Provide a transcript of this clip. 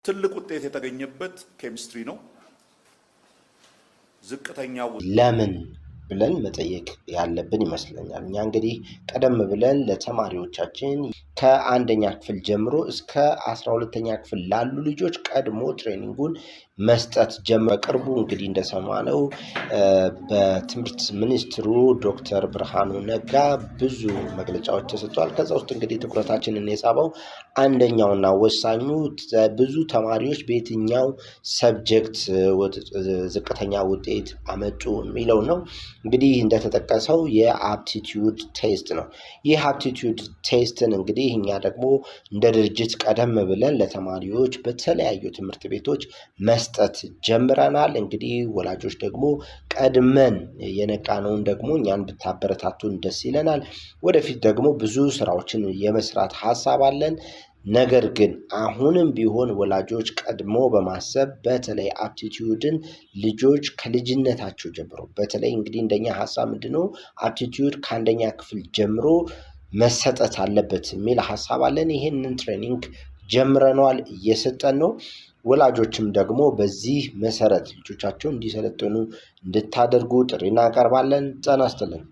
ትልቅ ውጤት የተገኘበት ኬሚስትሪ ነው። ዝቅተኛ ለምን ብለን መጠየቅ ያለብን ይመስለኛል። እኛ እንግዲህ ቀደም ብለን ለተማሪዎቻችን ከአንደኛ ክፍል ጀምሮ እስከ 12ኛ ክፍል ላሉ ልጆች ቀድሞ training ኡን መስጠት ጀምሮ፣ በቅርቡ እንግዲህ እንደሰማነው በትምህርት ሚኒስትሩ ዶክተር ብርሃኑ ነጋ ብዙ መግለጫዎች ተሰጥተዋል። ከዛ ውስጥ እንግዲህ ትኩረታችንን የሳበው አንደኛውና ወሳኙ ብዙ ተማሪዎች በየትኛው subject ዝቅተኛ ውጤት አመጡ የሚለው ነው። እንግዲህ እንደተጠቀሰው የ aptitude test ነው። ይህ aptitude test ን እንግዲህ እኛ ደግሞ እንደ ድርጅት ቀደም ብለን ለተማሪዎች በተለያዩ ትምህርት ቤቶች መስጠት ጀምረናል። እንግዲህ ወላጆች ደግሞ ቀድመን የነቃነውን ደግሞ እኛን ብታበረታቱን ደስ ይለናል። ወደፊት ደግሞ ብዙ ስራዎችን የመስራት ሀሳብ አለን። ነገር ግን አሁንም ቢሆን ወላጆች ቀድሞ በማሰብ በተለይ aptitude ን ልጆች ከልጅነታቸው ጀምሮ፣ በተለይ እንግዲህ እንደኛ ሀሳብ ምንድነው፣ aptitude ከአንደኛ ክፍል ጀምሮ መሰጠት አለበት የሚል ሀሳብ አለን። ይህንን training ጀምረነዋል፣ እየሰጠን ነው። ወላጆችም ደግሞ በዚህ መሰረት ልጆቻቸውን እንዲሰለጥኑ እንድታደርጉ ጥሪ እናቀርባለን። ጤና ይስጥልን።